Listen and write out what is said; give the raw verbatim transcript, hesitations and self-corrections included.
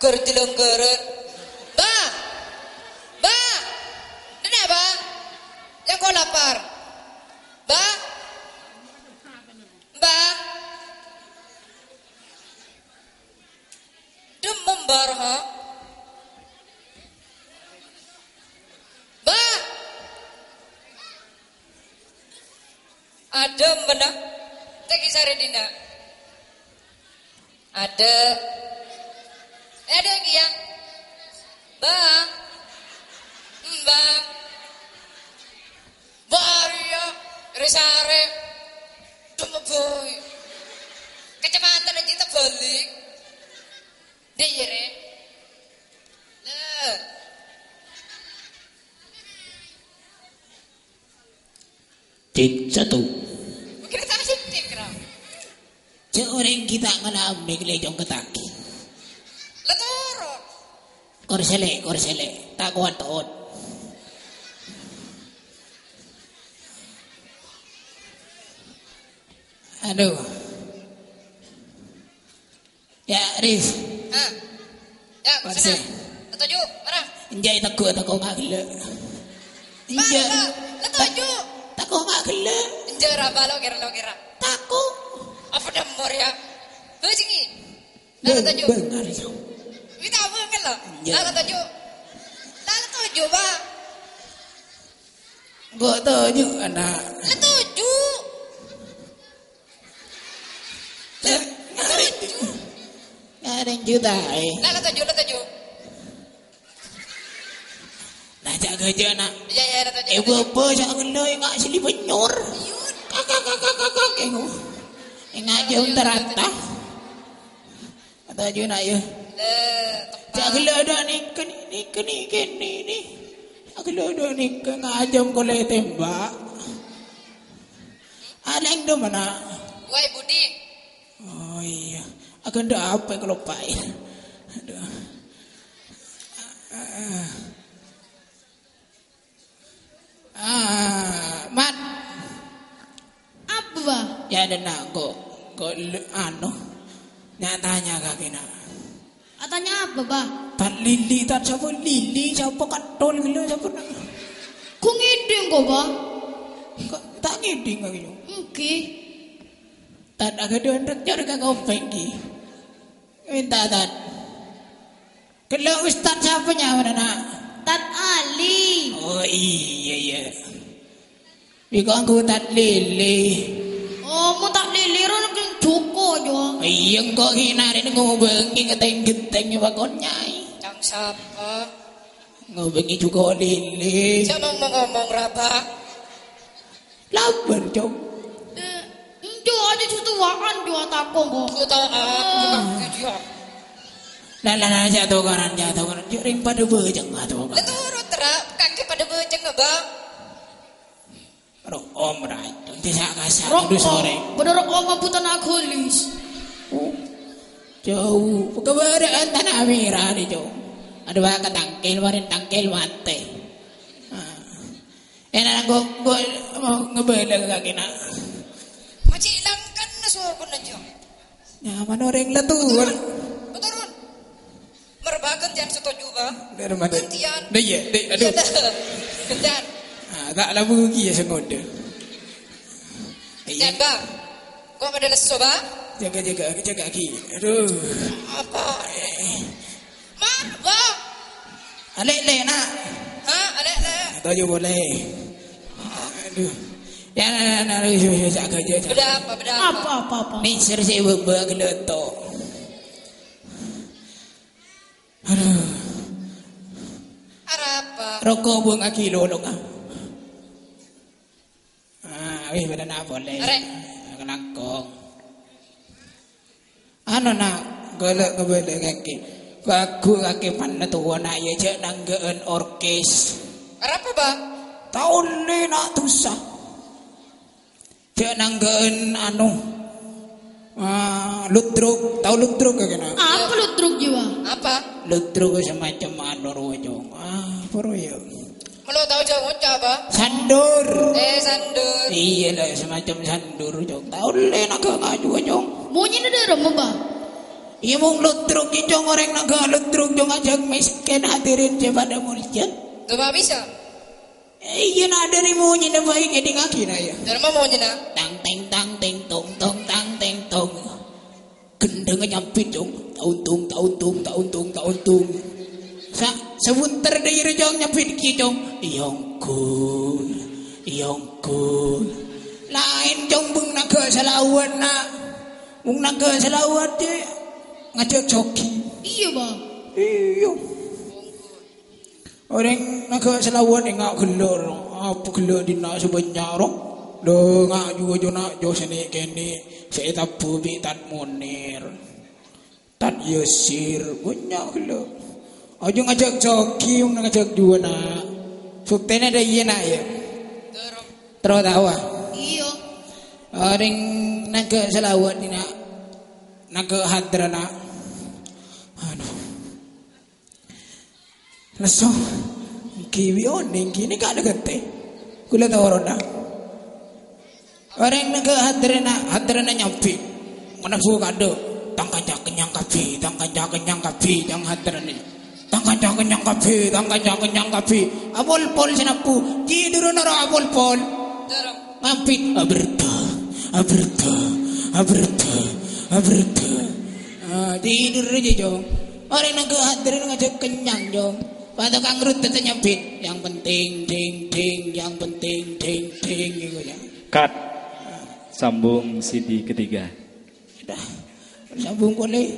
Ghâr jhâlângghârân. Mbah! Mbah! Dâ' enna', Mbah? Engko' lapar. Mbah! Mbah! Dhemmem, Mbah, roh. Mbah! Adhem, bâ'na. Tèngghi sarè dinna'. Adhem. Eh, adhem kèya. Mbah. Mbah. Mbah, arèya. Rè-sarè. Dhemmem bhâi. Kacamatana jiyâ tabâli'. Dhi, iyâ, Rè. Lè. Cek satu. Mungkin tak sih, cek, Ra. Cek orèng kita ngalamin lejong ketaki. Lah, toro'. Kor sèlè', kor sèlè'. Tak kuat, tot. Aduh. Ya, Rif. Hah? Ya, Panse. Sana. Setuju, marah. Enjâ' tako', tako' nga' ghellâ'. Enjâ'. Marah, setuju. Tako' nga' ghellâ'. Enjâ' ra, Pak, lo kira, lo kira. Tako'. Apa dâ' mor ya? Hujingi. Nah, Bang, setuju. Bang, harus. Kita apa kan lo? Enjâ'. Nah, setuju. Nah, setuju, Pak. Kok setuju, anak? Setuju. Ngarèng juta, eh. Lah, lah, toju', lah, toju'. Nah, cak gajah, nak. Iya, iya, lah, toju', eh, lah, toju'. Bapa, cak ghellâ', enga' sèli penyor. Kakak, kakak, kakak, engo. Enga' jam terata. Toju', nak, ya. Lah, tepat. Cak ghellâ' dâ' nèka, nèka, nèka, nèka. Cak ghellâ' dâ' nèka, enga' jam kolè tembak. Alèng dâ' mana? Wai Budi. Oh, iya. Akan dâ' apa kalau pai? Aduh. Ah, Mat. Apa, Bah? Ya, dâ' na', kok, kok le-, anu, nya-tanya ka kèna. Atanya apa, Bah? Tat Lili, tat sapa? Lili, sapa? Katon gila, sapa na'? Kok ngèdhing kok, Bah? Kok ta' ngèdhing kok gila? Èngghi. Tat aghâdhuwân rèk-, rèk ka kopèng ghi. Minta, Tat. Ghellâ' Ustad sapa nyawana, na'? Tat Ali. Oh, iya, iya. Biko anggo Tat Lili. Oh, mon Tat Lili ro lagi Joko, Jo. Iya, engko' ghi' narèna ngobângè ngetèng-getèng pakon nyai. Cang sapa? Ngobângè Joko Lili. Jhâ' ngomong-ngomong, ra, Bah. Lapar, Cong. Eh, enjo aja satuwaan, Jo, tako', kok. Ku ta'at, ah. Bukan, iya. Lah, lah, lah, jatuh koran, jatuh koran. Yuk, ring padâ bâjâng, jatuh koran. Lah, turut, Ra. Kakè padâ bâjâng, Bang. Ro'om, Ra. Desa kasar, Ro'om. Aduh, sorry. Padâ ro'om, ampun, tanah golis. Oh. Jauh. Pagabârâ'ân tanah merah nih, Cong. Aduh, bâ' ka tangkil, marin tangkil matè. Ah. Èna' engko', engko' mau ngabâlâ ka kakèna. Maji' langkana sokona, Jo. Nyaman orèng la tuwâ. Betul, Run. Merbaken jhân satoju, Bang. Dâri mana? Gantian. Dâ' iyâ, dâ', aduh. Iyâ, dâ'. Gantian. Ah, ta' la bugi ya sengoda. Iyâ. Gantian, Bang. Kok pada lesu, Bang? Jaga, jaga, jaga lagi. Aduh. Apa? Eh. Mar, Bang. Alek, lek, nak. Hah, alek, lek. Atau juga boleh. Aduh. Ya, nah, nah, nah, wis, wis, wis, agak aja, agak. Beda apa, beda apa? Apa, apa, apa? Nih, sir, sir, bebek, geletok. Aduh. Arapa? Rokok buang aki lolong, ah. Ah, wis, pada nak boleh. Arek. Kelangkong. Anu, nak, golek ngebalik kaki. Bagus kaki mana tuh, nak, ya, cek nangge'en orkes. Arapa, Bang? Taun ni, nak, susah. Cek nangge'en anu. Ah, ludruk, tau ludruk gak kena? Apa ludruk jiwa? Apa? Ludruk semacam anu rojo. Ah, apa ro ya? Melo tau jawab ngucap apa? Sandur. Eh, sandur. Iya lah, semacam sandur, Cong. Tau le nak ngaju, Cong. Bunyi ni dârâmma, Bang? Iyâ, mon ludruk, Cong, orèng naghâ ludruk, Cong, ajhâk mèskèn, hadirin sè padâ molja. Coba bisa. Iyâ, na', dhâri monyèna bhâi èdingngaghi, na', yâ. Dhâri ma monyèna? Tang teng tang teng tong tong tang teng tong. Gendhângnga nyambit, Cong. Tauntung, tauntung, tauntung, tauntung. Sa-, sabhunter dhâjâ rèya, Cong, nyambit kèya, Cong. Yongkul, yongkul. Laèn, Cong, bâng naghâ salawat, na'. Bâng naghâ salawat, cè', ngajhâk joging. Iyâ, Bang. Iyâ. Orèng naghâ salawat enga' ghellâ', ro. Apa ghellâ' dinna' sè bânnya', ro? Lho, enga' juwâ jona' jo sè nè'-kènè' sè ètabbhu bi' Tad Munir. Tad Yasir, bânnya' ghellâ'. Aja ngajhâk joging, ngajhâk juwâ, na'. Buktèna dhâ' iyâ, na', yâ? Terro tao, ah? Iyâ. Orèng naghâ salawat, na'. Naghâ hadra, na'. Adu. Lesso. Ènggi bi' onèng, ènggi nèka dâgâtè. Kaulâ tao, na'. Orèng naghâ hadrana, hadrana nyambit. Manabu kadâ'. Tang kanca kennyang kabbhi, tang kanca kennyang kabbhi, tang hadrana. Tang kanca kennyang kabbhi, tang kanca kennyang kabbhi. Apol-pol sè nabbhu. Ji' duruna ro apol-pol. Ngambit. Aberta, aberta, aberta, aberta. Ah, tidur aja, Cong. Orèng naghâ hadrana ngajhâk kennyang, Cong. Pas tokang rut tetep nyambit. Yang penting, ding, ding, yang penting, ding, ding, gitu, ya. Cut. Sambung sidi ketiga. Dah. Sambung polè.